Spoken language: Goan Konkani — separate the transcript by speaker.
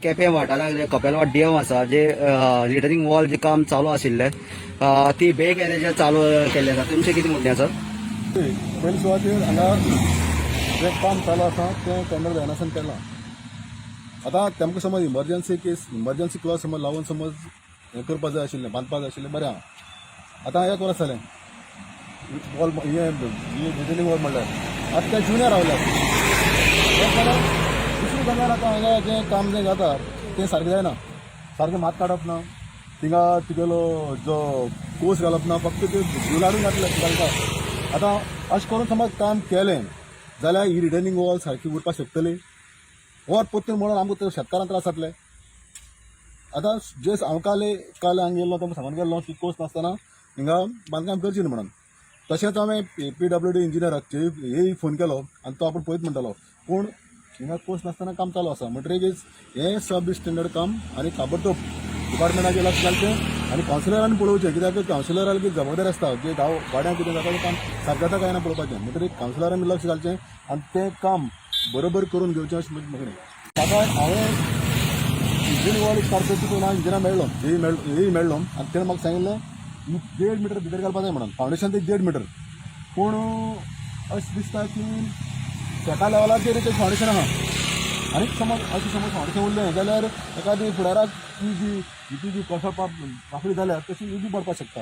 Speaker 1: केपें वाठारांत कपेलवाट डेव आसा जे रिटर्निंग वॉल जे काम चालू आशिल्लें, ती बेकायदेशीर चालू केल्लें आसा. तुमचें कितें म्हणणें आसा?
Speaker 2: पयली सुवातेर हांगा जें काम चालू आसा तें टेंडर जायनासतना केलां. आतां तेमकां समज इमर्जन्सी केस, इमर्जन्सी क्लॉज समज लावन समज हें करपा जाय आशिल्लें, बांदपा जाय आशिल्लें, बरें आहा. आतां एक वर्स जालें वॉल हें रिटर्निंग वॉल म्हणल्यार आतां ते जुन्या रावल्यात. एक जाल्यार दुसरी गजाल, आतां हांगा जें काम जें जाता तें सारकें जायना. सारकें मात काडप ना थिंगा, तुगेलो जो कोस घालप ना, फक्त ते गुलाडून घातले घालता. आतां अशें करून समज काम केलें जाल्यार ही रिटर्निंग वॉल सारकी उरपाक शकतली? वर परतून म्हणून आमकां ते शेतकारांक त्रास जातले. आतां जे हांव काल हांगा गेल्लो, तांकां सांगून गेल्लो की कोस नासतना हिंगा बांदकाम करची न्हू म्हणून. तशेंच हांवें पीडब्ल्यूडी इंजिनियराक हेय फोन केलो आनी तो आपूण पळयत म्हणटालो, पूण हिंगा कोस नासतना काम चालू आसा. म्हणटकीच हें सब स्टँडर्ड काम आनी ताबडतोब डिपार्टमेंटाचेर लक्ष घालचें आनी कावन्सिलरांनी पळोवचें, कित्याक कावन्सिलराक जबाबदारी आसता जे गांव वाड्यान कितें जाता तें काम सारकें जाता काय ना पळोवपाचें. म्हणटकीर कावन्सिलरांनी लक्ष घालचें आनी तें काम बरोबर करून घेवचें अशें म्हजी मागणी. ताका हांवें इंजीन वॉल काडपाची पयलीं हांव इंजिना मेळ्ळो, हेय मेळ्ळो, हेय मेळ्ळो आनी तेणें म्हाका सांगिल्लें ही 1.5 मिटर भितर घालपा जाय म्हणून, फावंडेशन ते 1.5 मिटर. पूण अशें दिसता की एका लेवलाचेर तें फावंडेशन आहा आनी समज अशें समज फावंडेशन उरलें जाल्यार एखादी फुडाराक ही जी ही जी कसो पाकळी जाल्या तशी ही बी पडपाक शकता.